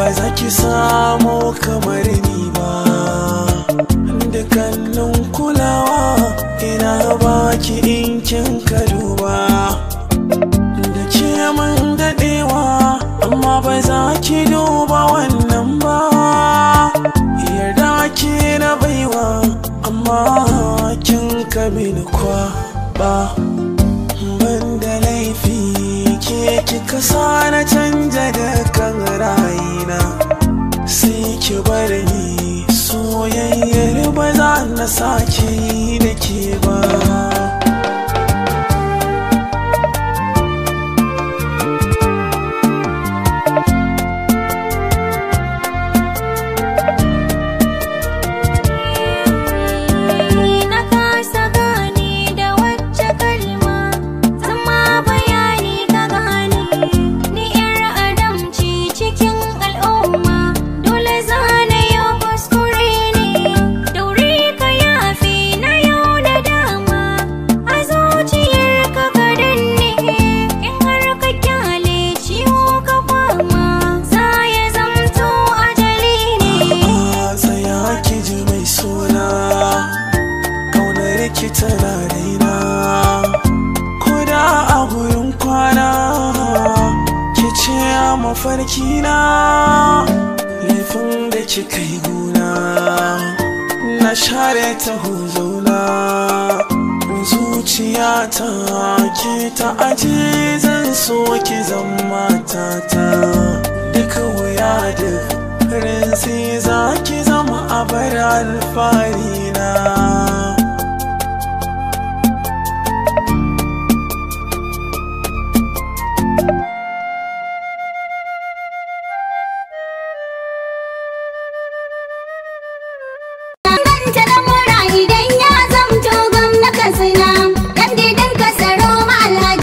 Ba za ki samu kamar ni ba. Dukkanin kulawa ina baki in kin ka duba. Da ke mun daɗewa amma ba za ki duba wannan ba. Yarda ke na baiwa amma kin ka mini kwaba. Ban da laifi ke kika sa na canja dukkan rayina. Sai ki bar ni soyayyar ba za na sake yi da ke ba. Na kasa gane da wacce kalma zama bayani ka gane. Ni 'yar adam ce cikin al'umma, dole zana yau kuskure ne. Daure ka yafe na yau da dama, a zuciyar ka ka danne. In har ka kyale ciwo ka fama, za ya zamto ajali ne. A tsaya ki ji mai suna, kaunar ki tana raina. Ko da a gurin kwana ki ce a mafarki na. Laifin da kika yi guna na share ta huzauna. Zuciyata ke ta aje zan so ki zama tata. Duk wuya duk rinsi za ki zama abar alfahari na.